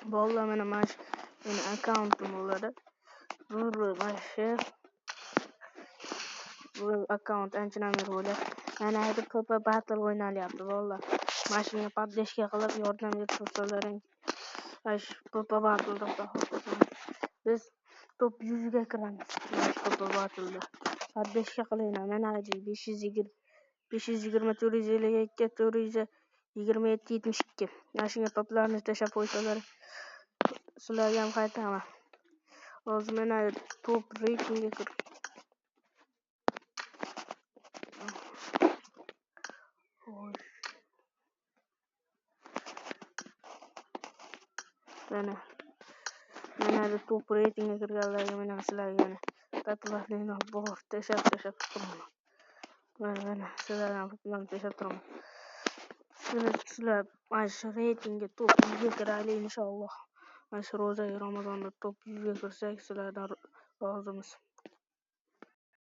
Bolalar, mana shu meni akkauntim bo'ladi. Bu mana shu bu akkaunt anchadan beri bo'ladi. Mana yerda PP Battle o'ynalyapti bolalar. Mana shunga podдержка qilib yordam berib tursalaring, mana shu PP Battle'da biz top 100 ga kiramiz. Mana shu PP Battle'da. Podдержка qilinglar. Mana 520 520 452 427 72. Mana shunga toplarni tashlab qo'ysalar, sizlarga ham qaytaman. Hozir mana top reytingga kirib. Mana top reytingga kirganlarga mana sizlarga mana tatlarni bor tashlab turaman. Mana sizlardan bilan tashlab turaman. Sizlar mana shu reytingga top 100 ga kiraylik inshaalloh. Mana shu ro'za Ramazonda top 100 ga kirsak, sizlardan rozimiz.